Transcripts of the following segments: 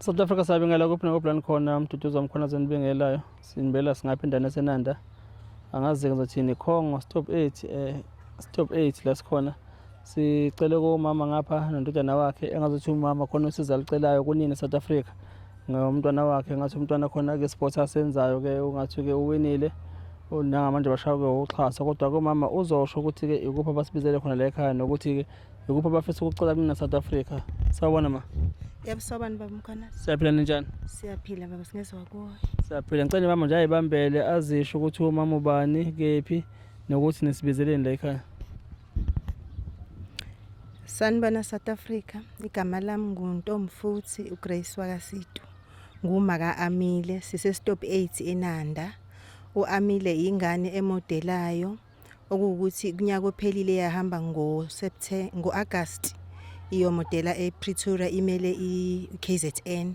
South Africa sabingela kuphi nakuphi khona uMduduzi wamkhona zenibingelayo sinibela singaphi indawo esenanda angazi ngizothini Congo stop 8 stop 8 la sikhona sicele komama ngapha nondodana wakhe engazothi umama khona usizo alicelayo kunini South Africa ngomntwana wakhe ngathi umntwana khona ke sports asenzayo ke ungathi ke uwinile nangamanje bashaya ke uxhaso kodwa komama uzosho ukuthi ke ikuphi abasibizele khona la ekhaya nokuthi ke ikuphi abafisa ukucela kunina South Africa. Sawubona ma. Yebo sawubona baba Mkhwanazi. Siyaphila ninjani? Siyaphila baba singezwa kuwe. Siyaphila. Ngicela mama nje ayibambele azisho ukuthi umama ubani kephi nokuthi nisibizeleni la ekhaya. Sanibona South Africa. Igama lami nguNtomfuthi uGrace wakaSitu. Nguma kaAmile sise stop 8 eNanda. UAmile ingane emodelayo okuwukuthi kunyaka ophelile yahamba ngo-September ngo-August iyomodela ePretoria imele i-KZN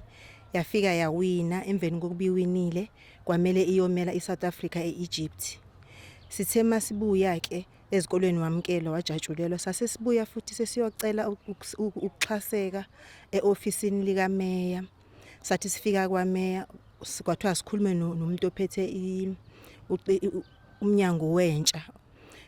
yafika yawina emveni kokuba iwinile kwamele iyomela iSouth Africa e-Egypt. Sithe masibuya ke ezikolweni wamukelwa wajatshulelwa sase sibuya futhi sesiyocela ukuxhaseka e-ofisini likameya. Sathi sifika kwameya kwathiwa sikhulume nomuntu ophethe umnyango wentsha.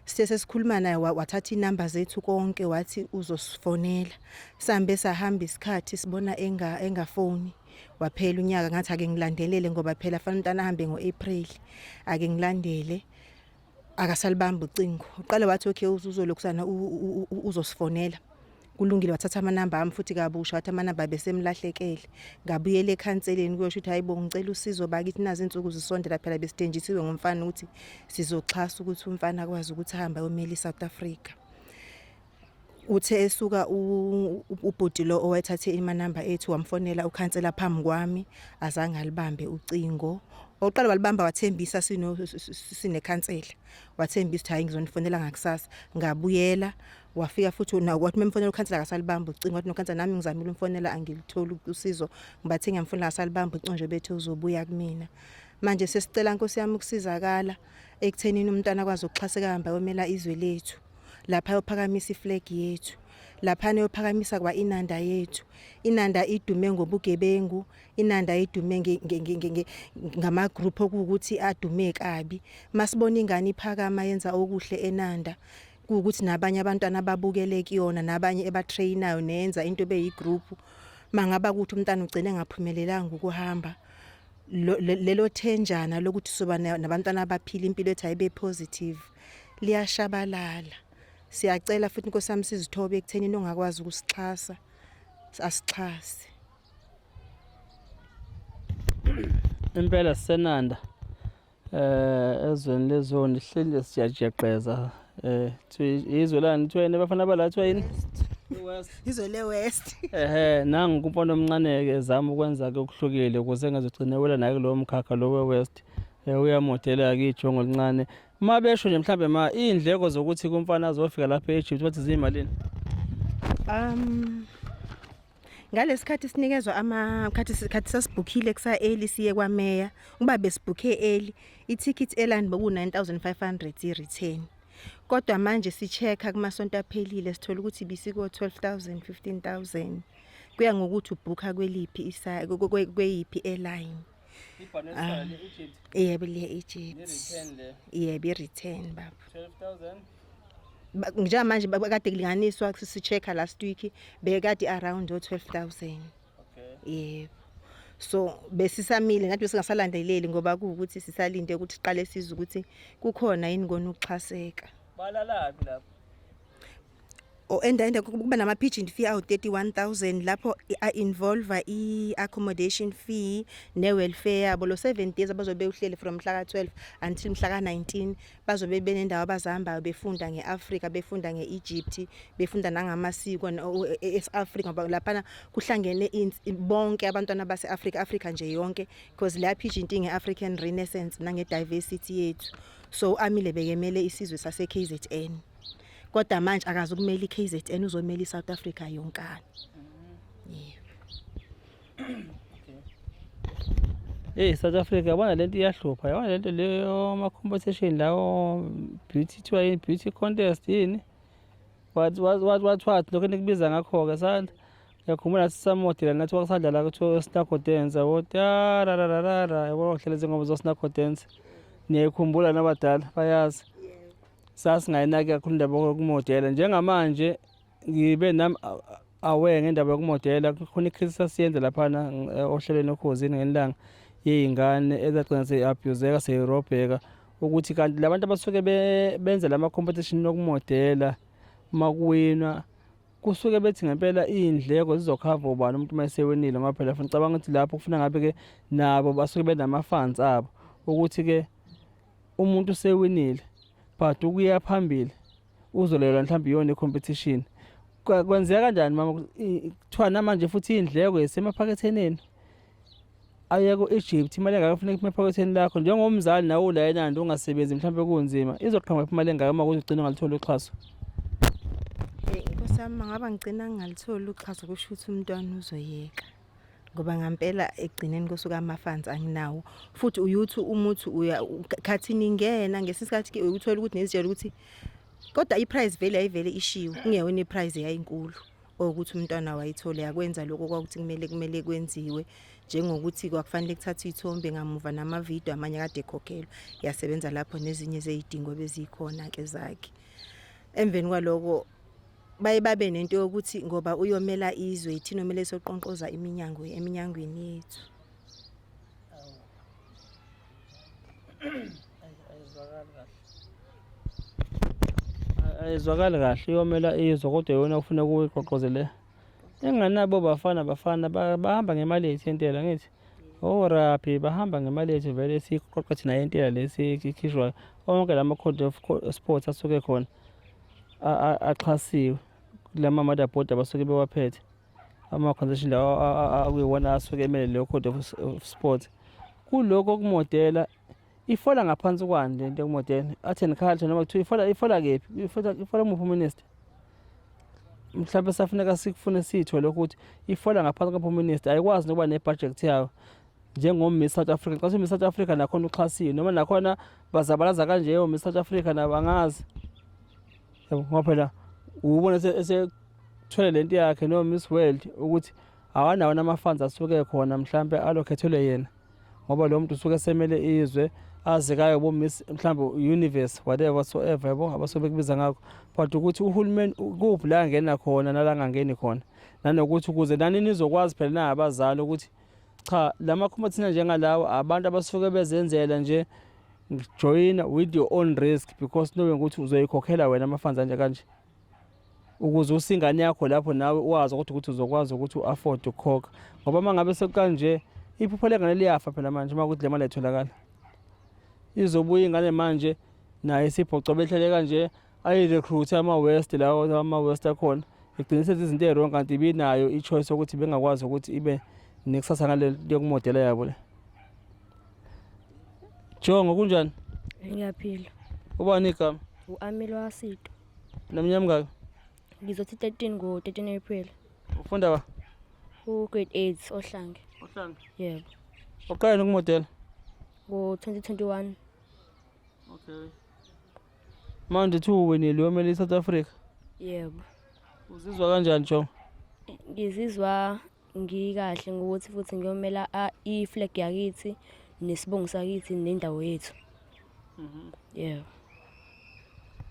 Sithe sesikhuluma naye wathatha inamba zethu konke wathi uzosifonela. Sambe sahamba isikhathi sibona engafoni. Waphela unyaka ngathi ake ngilandelele ngoba phela fanele umntana ahambe ngo-April. Ake ngilandele akasalibamba ucingo. Uqale wathi okay uzolokusana uzosifonela. Kulungile wathatha amanamba ami futhi kabusha wathi amanamba besemlahlekele. Ngabuyela ekhanseleni kuyosho ukuthi hayibo ngicela usizo bakithi nazi insuku zisondela phela besithenjisiwe ngomfana ukuthi sizoxhasa ukuthi umfana akwazi ukuthi ahambe ayomela iSouth Africa. Uthe esuka ubhuti lo owayethathe amanamba ethu wamfonela ukhansela phambi kwami azange alibambe ucingo. Oqala walibamba wathembisa sino sinekhansela. Wathembisa ukuthi hayi ngizonifonela ngakusasa. Ngabuyela wafika futhi na wathi memfonela ukhansela akasalibamba ucingo wathi nokhansela nami ngizamile umfonela angilitholi usizo ngibathe ngiyamfonela akasalibamba ucingo nje bethe uzobuya kumina. Manje sesicela Nkosi yami ukusizakala ekuthenini umntwana akwazi ukuxhaseka hamba ayomela izwe lethu. Lapha ayophakamisa iflag yethu. Laphana eyophakamisa kwa inanda yethu. Inanda idume ngobugebengu, inanda idume ngama group okuwukuthi adume kabi. Masibona ingane iphakama yenza okuhle enanda kuwukuthi nabanye abantwana ababukele kuyona nabanye ebatrainayo nenza into beyi group. Mangaba ukuthi umntana ugcine engaphumelelanga ukuhamba lelo thenjana lokuthi soba nabantwana abaphila impilo ethi ayibe positive liyashabalala. Siyacela futhi Nkosi yami sizithobe ekuthenini ongakwazi ukusixhasa asixhase. Impela sisenanda ezweni lezoni sihleli siyajeqeza izwe lani kuthiwa yini abafana bala kuthiwa yini West. Izwe le West. Ehe nangu kumfana omncane ke ezama ukwenza ke okuhlukile ukuze engazogcina ewela naye kulowo mkhakha lo we-West. Uyamodela ke ijongo elincane. Uma besho nje mhlambe ma iy'ndleko zokuthi kumfana azofika lapha e-Egypt bathi ziyimalini? Ngalesikhathi sinikezwa ama khathi sikhathi sasibhukhile kusa early siye kwameya uba besibhukhe early i-ticket airline boku 9500 i-return. Kodwa manje si-check-a kumasonto aphelile sithola ukuthi ibisiko 12000 15000 kuya ngokuthi ubhukha kweliphi isa kweyiphi airline. Ibhanesana le-Egypt. Yebo le Egypt. I-return le. Yebo i-return baba. 12000. Njengamanje kade kulinganiswa si-check-a last week bekade around o 12000. Okay. Yebo. So besisamile ngathi besingasalandeleli ngoba kuwukuthi sisalinde ukuthi siqale sizwe ukuthi kukhona yini kona ukuxhaseka. Balalaphi lapho? O enda enda kuba nama pageant fee awu 31000 lapho a involve i accommodation fee ne welfare yabo lo 7 days abazobe bewuhleli from mhla ka 12 until mhla ka 19 bazobe benendawo abazihambayo befunda ngeAfrica befunda ngeEgypt befunda nangamasiko eAfrica ngoba laphana kuhlangene bonke abantwana baseAfrica Africa nje yonke because la pageant ngeAfrican Renaissance nange diversity yethu. So Amile bekemele isizwe sase KZN. Kodwa manje akazi ukumela iKZN uzomela iSouth Africa yonkana. Yebo. Hey South Africa yabona lento iyahlupha yabona lento leyo ama competition lawo beauty kuthiwa yini beauty contest yini what what what what what lokho enikubiza ngakho ke sandla. Ngiyakhumbula sisamodela nathi kwakusadlala kuthiwa Snacko Dance yabo tarararara yabo kuhlala izingoma zo-Snacko Dance. Niyayikhumbula nabadala bayazi. Sasingayinaki kakhulu indaba yokumodela. Njengamanje ngibe nami aware ngendaba yokumodela khona i-case sasiyenza laphana ohlelweni okhozini ngelanga yey'ngane ezagcina seyi-abuse-eka seyirobheka ukuthi kanti labantu abasuke benza lama competition okumodela makuwinwa kusuke bethi ngempela iy'ndleko zizokhava ubani umuntu uma esewinile ngoba phela funa ngicabanga ukuthi lapho kufuna ngabe-ke nabo basuke benama-funds abo ukuthi-ke umuntu usewinile but ukuya phambili uzolelwa mhlawumbe iyona i-competition. Kwenzeka kanjani mama kuthiwa namanje futhi iy'ndleko zisemaphaketheni enu aye ku-Egypt imali engaka kufuneka iphume ephaketheni lakho njengomzali nawe ula eNanda ungasebenzi mhlawumbe kunzima izoqhamuka imali engaka uma kuthi ugcine ungalitholi uxhaso. Nkosi yami ngaba ngigcina ngingalitholi uxhaso kusho ukuthi umntwana uzoyeka. Ngoba ngampela ekugcineni kosuku ama-funds anginawo futhi uyuthi umuthi uya khathi ningena ngesinye isikhathi ke uyuthola ukuthi nizitshela ukuthi kodwa i-prize vele yayivele ishiwe kungeyona i-prize eyayinkulu ukuthi umntwana wayithole yakwenza lokho kwakuthi kumele kwenziwe njengokuthi kwakufanele kuthathwe iy'thombe ngamuva namavidiyo amanye kade ekhokhelwa yasebenza lapho nezinye zey'dingo bezikhona-ke zakhe. Emveni kwaloko baye babe nento yokuthi ngoba uyomela izwe yithina omele soqonqoza iminyango eminyangweni yethu. Ayizwakali kahle iyomela izwe kodwa yona ufuna ukuyiqoqozele. Enganabo bafana bafana bahamba ngemali yethu yentela ngithi. Oraphi bahamba ngemali yethu vele siyiqoqa thina yentela lesi ikhishwayo. Onke lama code of sports asuke khona axhasiwe kulama motherboard abasuke bewaphethe. Ama-concession lawa akuyiwona asuke emele leyo code of sport. Kuloko okumodela ifola ngaphansi kwani lento yokumodela art and culture noma kuthiwa ifola ifola kephi ifola ifola muphi uminister mhlawumbe safuneka sikufune sithole ukuthi ifola ngaphansi kwaphi uminister ayikwazi nokuba ne-budget yayo njengo-Miss South Africa xa Miss South Africa nakhona uxhasiwe noma nakhona bazabalaza kanje o-Miss South Africa nabo angazi yabo ngoba phela ubona esethwele lento yakhe no-Miss World ukuthi awanawo nama-funds asuke khona mhlampe alokhethelwe yena ngoba lo muntu usuke esemele izwe azikayo bo-Miss mhlambe universe whatever whatsoever yabo abasuke bekubiza ngakho but ukuthi uhulumeni kuphi la angena khona nala angangeni khona nanokuthi ukuze nani nizokwazi phela nangabazali ukuthi cha lama competition njengalawo abantu abasuke bezenzela nje join with your own risk because knowing ukuthi uzoyikhokhela wena ama-funds anje kanje ukuze usingane yakho lapho nawe wazi ukuthi ukuthi uzokwazi ukuthi u-afford ukukhokha ngoba uma ngabe sekukanje iphupho lengane liyafa phela manje uma kuthi le mali ayitholakala izobuya ingane manje naye isibhoco behlele kanje ayi-recruit ama-west lawo ama-west akhona igcine senza izinto ey'wrong kanti ibinayo i-choice yokuthi bengakwazi ukuthi ibe nekusasa ngale yokumodela yabo le. Jongo kunjani? Ngiyaphila. Ubani igama? U-Amilo Wasito. Neminyaka mingaki? Ngizothi 13 ngo-13 April. Ufunda ba? Ku-grade 8 Ohlange. Ohlange. Yebo. Uqale nokumodela? Ngo-2021. Okay. Manje uthi uwinile uyomela i-South Africa. Yebo. Uzizwa kanjani Jongo? Ngizizwa ngikahle ngokuthi futhi ngiyomela i-flag yakithi nesibongo sakithi nendawo yethu. Yebo.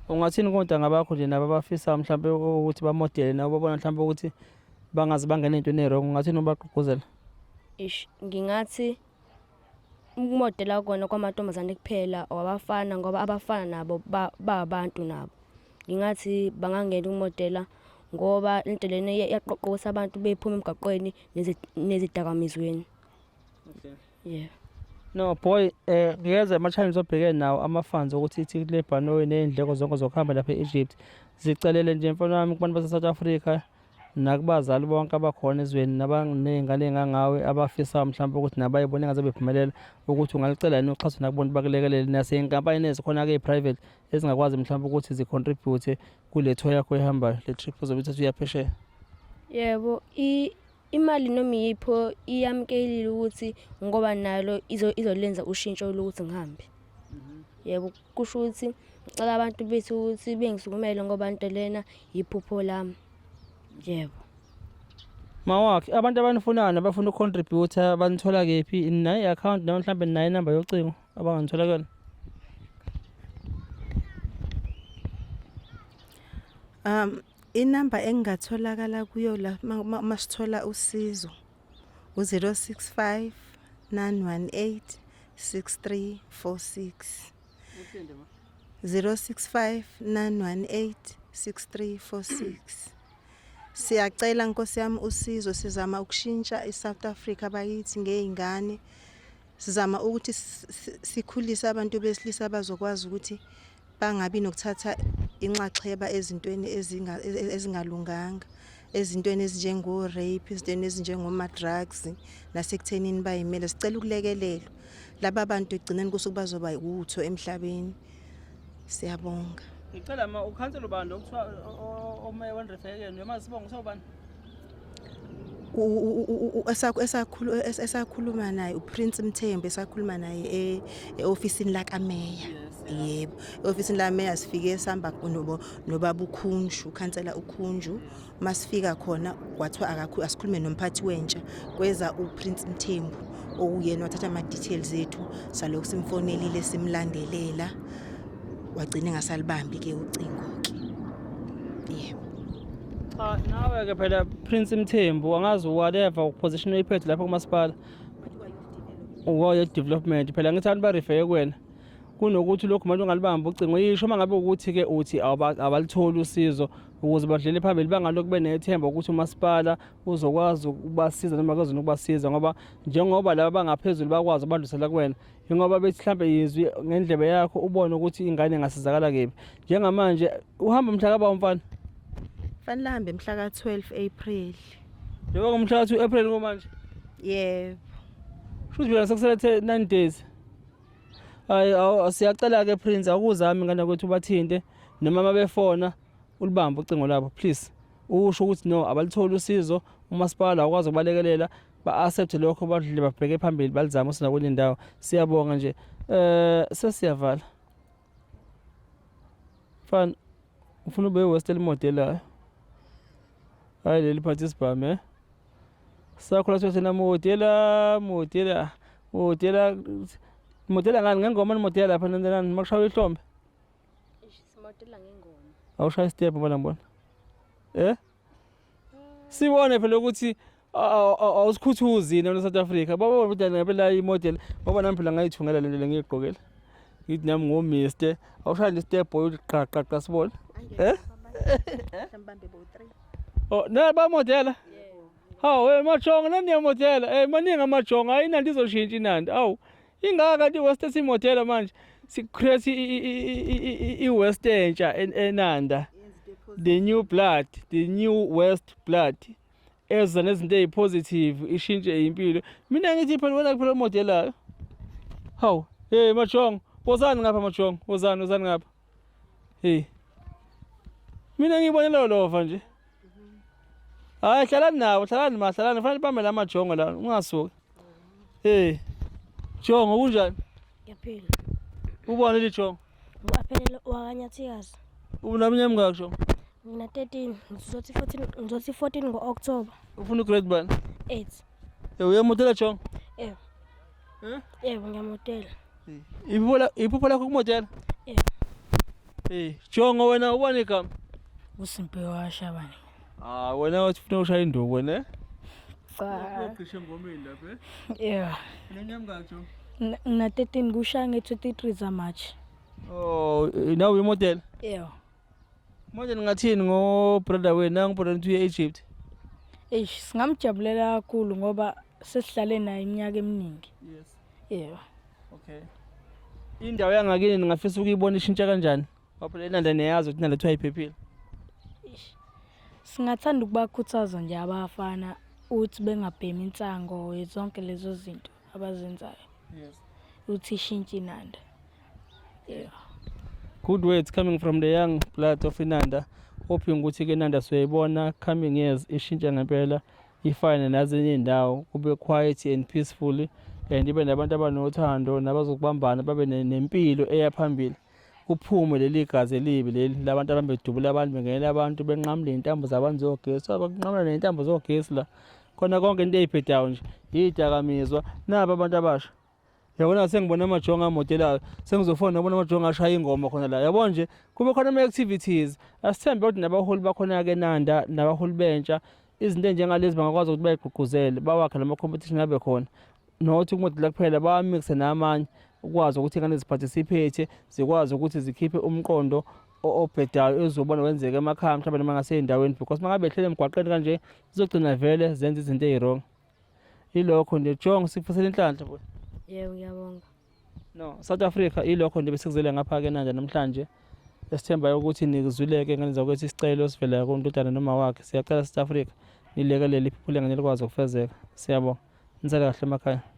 Ungathini kontanga bakho nje nabo abafisa mhlawumbe ukuthi bamodele nabo babona mhlawumbe ukuthi bangaze bangene entweni e-wrong ungathini ubagqugquzela? Ish ngingathi ukumodela kona kwamantombazane kuphela or abafana ngoba abafana nabo babantu nabo. Ngingathi bangangena ukumodela ngoba lento lena iyaqoqa ukuthi abantu bephume emgaqweni nezidakamizweni. Okay. Yeah. No boy ngiyeza ama challenges obhekene nawo ama funds ukuthi ithikithi lebhanoyi nezindleko zonke zokuhamba lapha e-Egypt zicelele nje mfana wami kubantu base South Africa nakubazali bonke abakhona ezweni nabaney'ngane ey'ngangawe abafisayo mhlawumbe ukuthi nabayibone engaze bephumelela ukuthi ungalicela yini uxhaso nakubona bakulekelele nasey'nkampanini ezikhona-ke ey'private ezingakwazi mhlawumbe ukuthi zi-contribute kule tour yakho ehambayo le trip ozobe uthatha uya phesheya. Yebo, imali noma iyipho iyamukelile ukuthi ngoba nalo izolenza ushintsho lokuthi ngihambe. Yebo, kusho ukuthi ngicela abantu bethu ukuthi bengisukumele ngoba into lena iphupho lami. Yebo. Mawakhe abantu abanifunayo nabafuna ukucontribute banithola kephi nayo i-account noma mhlawumbe nayo inamba yocingo abanganithola kuyona? Inamba engingatholakala kuyo la masithola usizo u-065 918 6346. 065 918 6346. Siyacela Nkosi yami usizo, sizama ukushintsha iSouth Africa bakithi ngezingane. Sizama ukuthi sikhulise abantu besilisa abazokwazi ukuthi bangabi nokuthatha inxaxheba ezintweni ezingalunganga, ezintweni ezinjengo rape, ezintweni ezinjengoma drugs nasekuthenini bayimele. Sicela ukulekelelwa laba bantu egcineni kusuku bazoba utho emhlabeni. Siyabonga. Ngicela ma ukhansela ubani lo kuthiwa omeya wenrefekeni noma sibonga usawubani? Esakhuluma naye uPrince Mthembu, esakhuluma naye e-ofisini lakameya. Yebo, e-ofisini lakameya sifike sihamba nobaba uKhunju, ukhansela uKhunju. Masifika khona kwathiwa asikhulume nomphathi wentsha, kweza uPrince Mthembu okuyena wathatha ama-details ethu, salokhu simfonelile simlandelela, wagcina engasalibambi-ke ucingo-ke. Yebo. Cha nawe ke phela Prince Mthembu, angazi whatever position oyiphethe lapha kumasipala uwo development, phela ngithi abantu barefere kuwena kunokuthi lokhu manje ungalibamba ucingo. Yisho uma ngabe ukuthi ke uthi abalitholi usizo ukuze badlele phambili, bangalokhu benethemba ukuthi umasipala uzokwazi ukubasiza noma kezona ukubasiza, ngoba njengoba laba bangaphezulu bakwazi ukubadlulisela kuwena, ingoba bethi mhlambe yizwi ngendlebe yakho ubone ukuthi ingane ingasizakala kephi. Njengamanje uhamba mhla kaba umfana? Fanele ahambe mhla ka-12 April. Njengoba ngumhla ka-2 April kumanje? Yebo. Shuthi phela sekuselethe 9 days. Hayi, siyacela ke Prince, awukuzami ingane kwethu ubathinte noma mabefona ulibambe ucingo labo please, usho ukuthi no, abalitholi usizo, umasipala awukwazi ukubalekelela, ba-accept lokho, badlule babheke phambili, balizame usina kwenye indawo. Siyabonga nje, sesiyavala. Mfana, ufuna ube West elimodelayo, hayi leli phathi isibhamu. Sakhula thina modela modela modela modela ngani ngengoma, nimodela lapha nenzelani makushaywa ihlombe? Simodela ngengoma. Awushaya step bona ngibona, sibone phela ukuthi awusikhuthuzi yini South Africa, babona ukuthi ngempela imodel, ngoba nami phela ngayithungela lento le ngiyigqokela, ngithi nami ngo Mister. Awushaya nje step boy, uthi qa qa qa, sibone. Mbambe bo 3. Oh, na bamodela. Hawu, hey majongo, nani niyamodela? Maningi amajongo, hayi inandi izoshintsha inandi. Awu, ingaka kanti iWest simodela manje. Si create iWest entsha eNanda. The new blood, the new West blood. Eza nezinto ezipositive, ishintshe impilo. Mina ngithi phela wena kuphela omodelayo. Hawu, hey majongo, wozani ngapha majongo, wozani, wozani ngapha. Hey. Mina ngibonela lova nje. Hayi, hlalani nabo, hlalani ma, hlalani, fanele bambe la majongo la, ungasuki. Hey. Jongo, kunjani? Ngiyaphila. Ubona li jongo? Aphelele wakanyathikazi. Unaminyaka emingaki jongo? Ngina 13, ngizothi 14, ngizothi 14 ngo-October. Ufuna ugrade bani? 8. Eh, uyamodela jongo? Yebo. Eh? Yebo, ngiyamodela. Iphupho lakho kumodela? Yebo. Hey, jongo wena ubona igama? USimpiwe waShabane. Ah, wena wathi ufuna ushaya induku wena? Eh? Cha. Uqishe engomeni lapha, eh? Yeah. Uneminyaka emingaki jongo? Ngina 13 kushaya nge-23 zaMarch. Oh, nawe uyimodela? Yebo. Manje ningathini ngo brother wenu nangu brother uye Egypt? Eish, singamjabulela kakhulu ngoba sesihlale naye iminyaka eminingi. Yes. Yebo. Okay. Indawo yangakini ningafisa ukuyibona ishintsha kanjani? Ngoba phela inanda niyazi ukuthi inanda kuthiwa iphephile. Singathanda ukubakhuthaza nje abafana ukuthi bengabhemi insango, zonke lezo zinto abazenzayo. Yes. Ukuthi ishintshe inanda. Yebo. Good words coming from the young blood of Inanda. Hoping ukuthi ke Inanda siyoyibona coming years ishintsha ngempela, ifane nazinye indawo, kube quiet and peaceful and ibe nabantu abanothando nabazokubambana, babe nempilo eya phambili. Kuphume leli gazi elibi leli labantu abambedubula abantu bengenela abantu benqamula iy'ntambo zabantu zogesi, banqamula ney'ntambo zogesi la. Khona konke into ey'bhedayo nje iy'dakamizwa. Naba abantu abasha. Yabona sengibona amajongo amodelayo, sengizofona nobona amajongo ashaya ingoma khona la. Yabo nje kube khona ama-activities. Asithembe ukuthi nabaholi bakhona-ke Nanda nabaholi bentsha izinto ey'njengalezi bangakwazi ukuthi bayigqugquzele bawakhe lama-competition abe khona. Not ukumodela kuphela bawamixe namanye ukwazi ukuthi ingane ziparticipate zikwazi ukuthi zikhiphe umqondo obhedayo ezobona wenzeka emakhaya mhlawumbe noma ngasey'ndaweni because uma ngabe behlele emgwaqeni kanje zizogcina vele zenza izinto ey'wrong. Ilokho nje Jong sikufisela inhlanhla bhuti. Yebo ngiyabonga. No, South Africa ilokho nje besikuzele ngapha ke nanje namhlanje. Esithembayo ukuthi nikuzwileke ngane zakwethu isicelo sivela kuntutana noma wakhe. Siyacela South Africa nilekelele iphupho lengane likwazi ukufezeka. Siyabonga. Nisale kahle emakhaya.